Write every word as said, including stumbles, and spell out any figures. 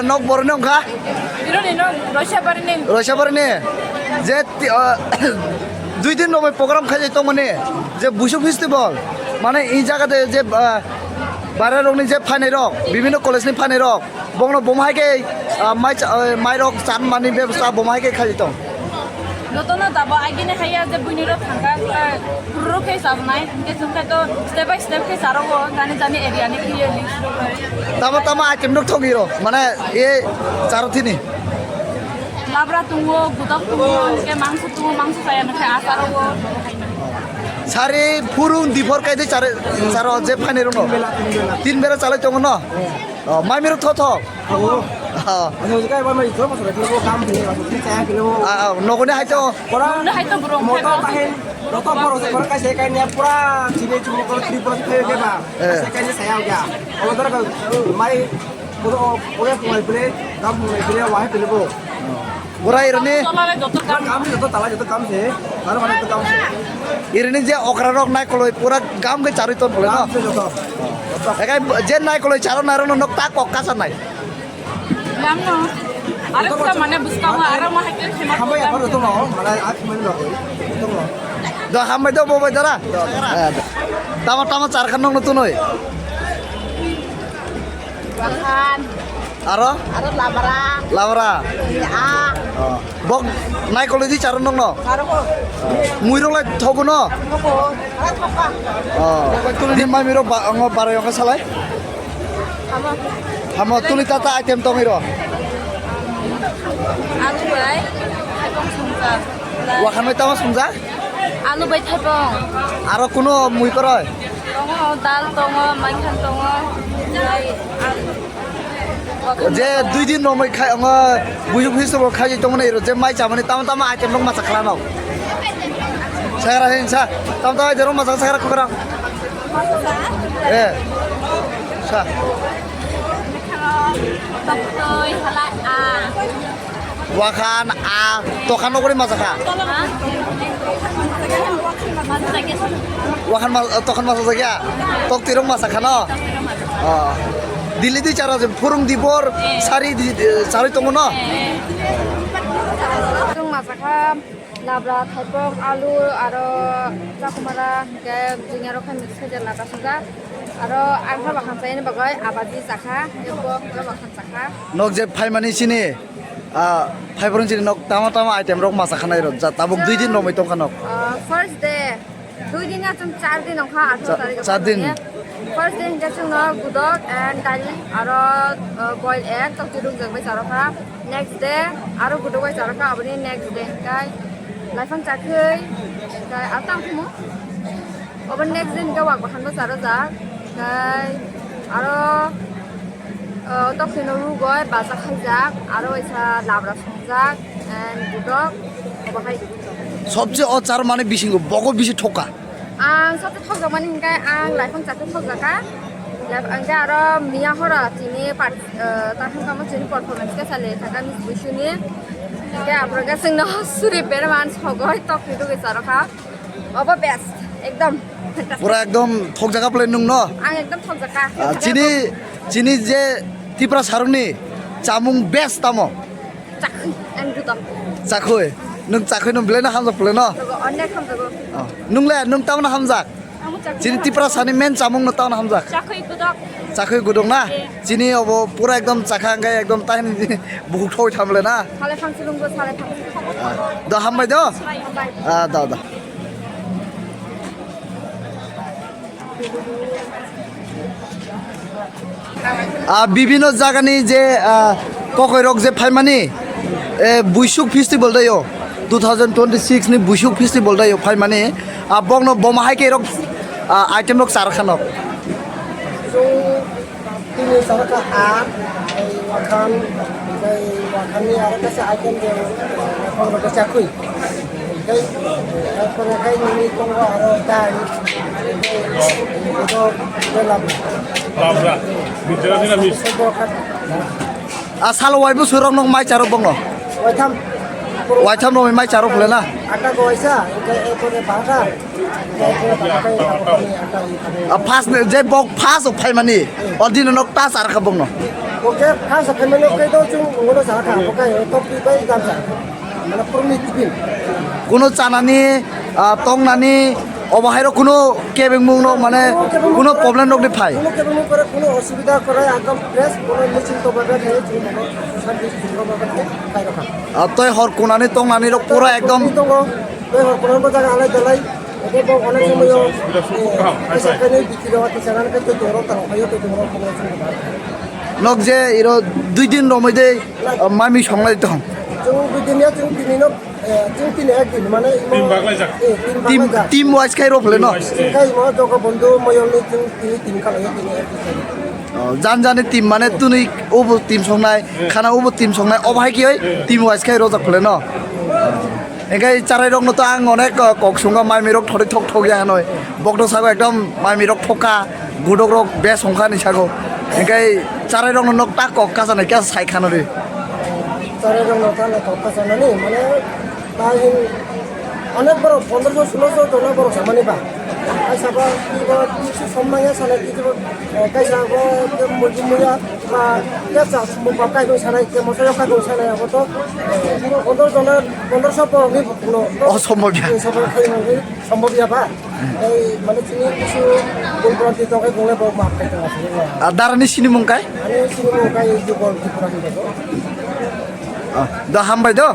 Nok boroni wngkha? Bironi nok Roisabari ni. Roisabari ni. Je ti-, ah, dui din romwi program khaijak tongmani. Je Buisuk festival. Mane i jaga de je, ah, bairarokni je phainairok, bibhinno college ni phainairok. Bongno bomo hai khe, ah, mai cha-, ah, mairok chanmani bebostha bomo hai khe khaijak tong. Jotono dabo agini haiya je buini rok thangka, eh, buru rok khe chajaknai, hingke chwng khe to step by step khe charogo, jani jani area ni khe list rok. Tamo tamo item rok thok hiro, mane e charo thini. Labra tungo, gudak tungo, hingke mangso tungo, mangso chaya nokhe acharogo. Sari phurung diphor kaide chare, charo je phainai rokno. Tin bera chalai tongo no? Oh, mai mirok tho tho. Abo. Ah. Ano jika ba mai tho, masuk lagi, kam ini, masuk ini, saya kilo. Ah, ah, nokoni hai to. Pura. Nokoni hai to, bro. Motor tahin, motor pura, saya pura kasih kainnya pura, sini cuma kalau trip pura saya ke ba. Eh. Saya kainnya saya ya. Kalau terus mai, kalau, kalau mulai beli, kamu mulai beli, wahai beli, bro. Bura ironi. Joto tala joto kam. Joto tala joto kam se. Aro mane joto kam se. Ironi je okra rok nai koloi pura gam ke charwi ton bole no. Gam se joto. Ekai je nai koloi charo nai rok nok ta kok kasa nai. Gam no. Aro sa mane buskang aro ma hakil khema. Hambai apa joto no, mane ak mane no. Joto no. Do hambai do bobai dara. Eh, tama tama char khan nok no tunoi. Bahan. Aro? Aro labra. Labra? Iya. Oh. Bok nai koloi di charo nokno? Charo ko. Mui rok lai thogo no? Thogo. Aro thoka. Oh. Di mai miro ba, ango barai ango salai? Hamo. Hamo tuli tata item tong iro? Alu bai, thaipong sumjak. Wakhan bai tamo sumjak? Alu bai thaipong. Aro kuno mui koroi? Tongo, dal tongo, maikhan tongo, tei alu. Je dui din romwi khai, amo buyu buyu sobo khai tongmani ero je mai chamani tamo tamo item rok masa khlano. Sagra hin sa, tamo tamo item rok masa sagra khokra. Eh, sa. Tei halai a. Wakhan a tokhan nokori masa kha. Wakhan ma-, tokhan masa jakya. Tok tirok masa khano. Oh. Dili di chara je phurung di bor sari di, di, sari tongo no. Tung masa kha labra thaipong alu aro chakumara hingke jinga rok khe mix khe je labra sujak. Aro ang kha bakhang chaini bagwi abaji chakha, ebo kha bakhang chakha. Nok je phaimani sini, ah, phaibrung sini nok tama tama item rok masa khanai rok, ja tabuk dui din romwi tongkha nok. Ah, first day, dui din ya chwng char din ongkha, atharo Cha-, tarik char din. First day hingke chwngno gudok and dali, aro, ah, boil egg, tokti rok jagbai charokha. Next day, aro gudok bai charokha, aboni next day hingke laifang chakhwi, hingke aro tang khumu. Obo next din khe wak bahan bo charo jak, tei aro, o, tokthai no rugoi bacha khaijak, aro waisa labra songjak, and budok, obo hai. Sobse o char mani bisingo bogo bisi thoka. Ang sobse thokjak mani hinkhe ang laifang chakhe thokjak kha. Laif-, hinkhe aro miya horo chini par-, o, takham tamo chini performance khe salai thaka Miss Buisuni. Hinkhe aphuru khe chwngno suri berman sogoi tokthai rugoi charo kha. Obo best, ekdom fantastic. Pura ekdom thokjak kha phlai nwng no? Ang ekdom thokjak kha. Ah, chini, chini je Tipra sarokni chamung best tamo? Chakhwi, ang juto. Chakhwi? Nwng chakhwi nwng belai no hamjak phlai no? Logo, onek hamjago. Oh. Nwng le, nwng tamo no hamjak? Ang chakhwi. Chini Tipra sani main chamung no tamo no hamjak? Chakhwi gudok. Chakhwi gudok na? Eh. Chini obo pura ekdom chakha hwnkhe ekdom tahini bukhuk thoi tham le na? Salai phang chwlwng bo, salai phang chwlwng. Ah, do hambai do? Hambai. Ah, do, do. Ah, bibino jagani je, ah, kokoirok je phaimani, eh, Buisuk festival dayo, two thousand twenty-six ni Buisuk festival dayo phaimani, ah, bokno boma hai khe rok, ah, item rok char khanok. Tini saraka a, tei wakhan, tei wakhanni aro kaisa item je, eh, naphang rok chakhwi. Tei, eh, taphore khai nini tongo aro dal, tei, eh, ito, ito labra. Labra. Bidra niramis. Ito khat. A salo waibo surok nok mai charo bongno. Waitham. Waitham romwi mai charo phle na? Ata go waisa, ita epore bata. Ita epore bata, ita epore ata ita. Ah, first ni, je bok first o phaimani, o dino nok ta char kha bokno. Oke, first o phaimani oke do chung ngono char kha, oke, top three bai jam char. Mana purni tipin. Kuno chanani, ah, tongnani, obo hairo kuno kebengmung no, mane, kuno problem nok ni phai. Kuno kebengmung kore, kuno osubida kore, akam fresh, kuno machine to baga khai, chung mono santi chung baga khai, khai rakha. Ah, toi hor kunani tongnani rok pura ekdom. Tongo, toi hor kunani bo jaga alai dalai. Ede bo onek somoy o, eh, kisa kani bikiro, kisa kani kani toi dorok tang phaio, toi dorok kono chung baga. Nok je iro dui din romoi de, ah, mami songlai tong. Chung dui din ya, chung tini no, eh, chung tini ek din, mane imo, Team baglaijak. Eh, team Team, baglaijak. Team wise khai rok le no? Team wise. Chung khai imo jogo bondhu moyol ni chung tini team khalai, tini ek din. Oh, jan jani team mane twnwi ubo team songnai, khana ubo team songnai, obo hai khe oi team wise khai rojak phale no. Engkai charai rok no to ang onek, uh, kok sungo mai mirok thori thok thok ya hanoi. Bok no sago ekdom mai mirok thokha, gudok rok bes hongkha ni sago. Engkai charai rok no nok ta kok kacha nai kya sai khano ri. Charai rok no ta kok kacha nani mane ta hin onek borok pondroso sulosho jona borok samani ba. Ai sabo kibo kisu somnang ya sana kibo, eh, kaisa bo ke muji muya ba ya sa mo ba kai bo sana ke mo sa ka bo sana ya bo to, eh, pondro jona pondroso borok ni no. Osombob ya. Osombob ya ba. Ei mane chini kisu bul bol ti to kai bo ma kai ta. Ah, darani sini mung kai? Ani sini mung kai ju bol ti pura ni bo. Ah, da hambai do.